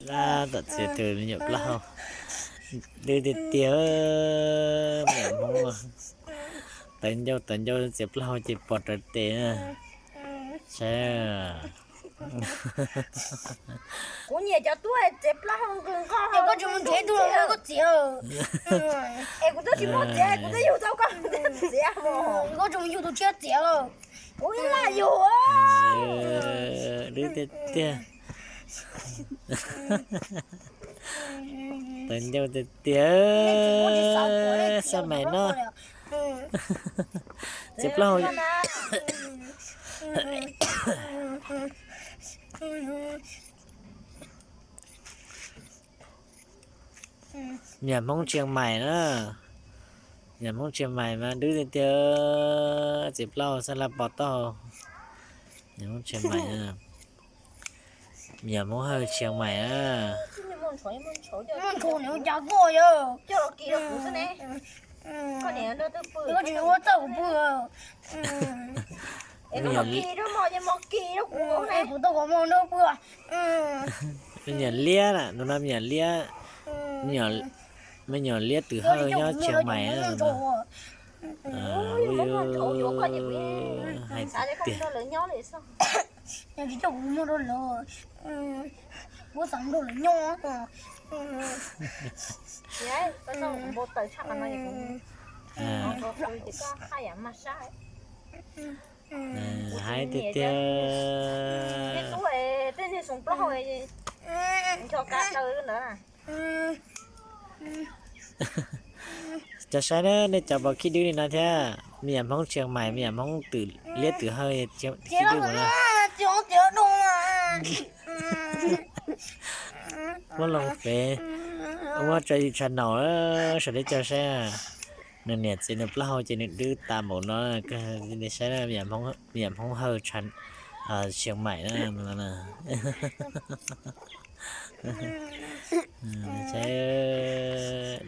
Lab tom txiav tus me nyuam plaub hau, dwb tiag tiag, me nyuam Hmoob. Tawv ncauj tawv ncauj, txiav plaub hau ces pom rawv tes na. Saib, kuv nyiam cov tub txiav plaub hau nqws nqos, koj tsis mus nrhiav ib tug los koj txiav. Es kuv twb tsis muaj txiav, kuv twb yug tau koj txiav. Koj tsis mus yug tus tshiab txiav los? Kuv ib laj yug. Dwb tiag tiag. Tawv ncauj tiag tiag, xab mais no. Txiav plaub hau, me nyuam Hmoob Tsheej Mais na. Me nyuam Hmoob Tsheej Mais mas dwb tiag tiag, txiav plaub hau xab laj pos tauj. Me nyuam Hmoob Tsheej Mais na, me nyuam Hmoob Hawj Tsheej Mais na. Muaj ntshauv nws ua cas koj yog? Koj tsis ua txawj kuv pw. Me nyuam, kuv tau kom mos nrog pw. Me nyuam liab na, tus no me nyuam liab, me nyuam liab Twm Hawj nyob Tsheej Mais na. Hais tiag. Yog tsis coj kuv muag rau lawv, kuv xav nrog lawv nyob. Hais tiag tiag. Cov saib na, nej cov pom khib dwb li no thiab, me nyuam Hmoob Tsheej Mais, me nyuam Hmoob Twm, liab Twm Hawj khib dwb mus na. Muab loo pem, muab tso YouTube channel, sawv daws coj saib. Nws niam txiav nws plaub hau ces nws dwb tas npaum no. Saib na, me nyuam Hmoob Hawj Tsheej Mais na. Saib,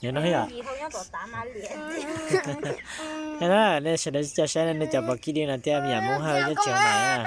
nyob no yom. Nej sawv daws coj saib, nej cov pom khib dwb no thiab, me nyuam Hmoob Hawj nyob Tsheej Mais na.